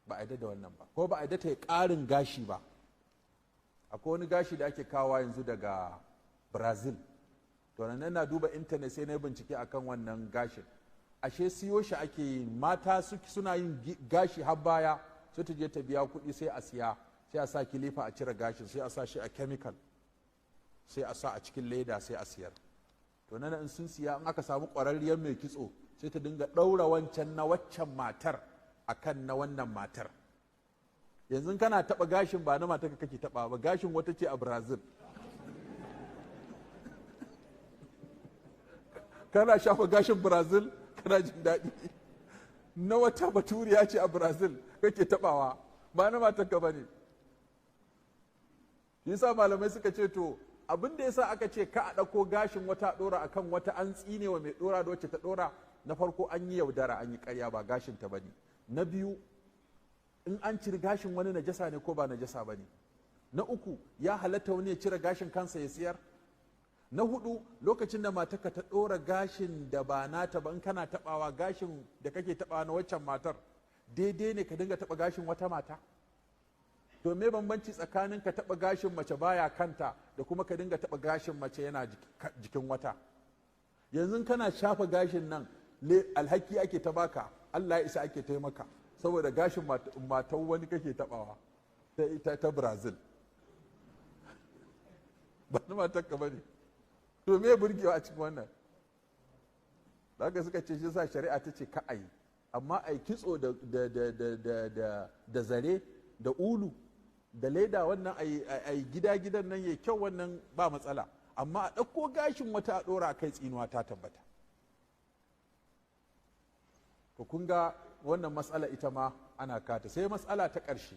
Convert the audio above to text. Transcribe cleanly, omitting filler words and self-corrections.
Ba a yadda da wannan ba, ko ba a yadda ta yi ƙarin gashi ba. Akwai wani gashi da ake kawo yanzu daga Brazil. To nan na duba intanet sai na bincike akan wannan gashin. Ashe siyo shi ake yi, mata suna yin gashi har baya, sai ta je ta biya kuɗi sai a siya, sai a sa kilifa a cire gashin, sai a sa shi a chemical, sai a sa a cikin leda, sai a siyar. To nan in sun siya, in aka samu ƙwararriyar mai kitso, sai ta dinga ɗaura wancan na waccan matar akan na wannan matar. Yanzu kana taɓa gashin ba na matarka kake taɓa ba, gashin wata ce a Brazil. Kana shafa gashin Brazil kana jin daɗi, na wata baturiya ce a Brazil kake taɓawa, ba na matarka ba ne. Yasa malamai suka ce to abin da yasa aka ce ka a ɗauko gashin wata ɗora akan wata, an tsine wa mai ɗora da wacce ta ɗora. Na farko an yi yaudara, an yi ƙarya, ba gashin ta bane. Na biyu, in an cire gashin wani najasa ne ko ba najasa bane. Na uku, ya halatta wani ya cire gashin kansa ya siyar. Na hudu, lokacin da matarka ta ɗora gashin da ba nata ba, in kana taɓawa gashin da kake taɓawa na waccan matar, daidai ne ka dinga taɓa gashin wata mata? To me bambanci tsakanin ka taɓa gashin mace baya kanta da kuma ka dinga taɓa gashin mace yana jikin wata? Yanzu kana shafa gashin nan, alhaki ake ta baka, Allah ya isa ake taimaka, saboda gashin matan wani kake taɓawa ta Brazil, ba na matarka ba ne. To me burgewa a cikin wannan? Da haka suka ce shi sa shari'a ta ce ka a yi, amma a yi kitso da zare da ulu da leda, wannan a yi gida-gidan nan ya kyau, wannan ba matsala. Amma a ɗauko gashin wata a ɗora kai, tsinuwa ta tabbata. To kun ga wannan matsala ita ma ana kata. Sai matsala ta ƙarshe.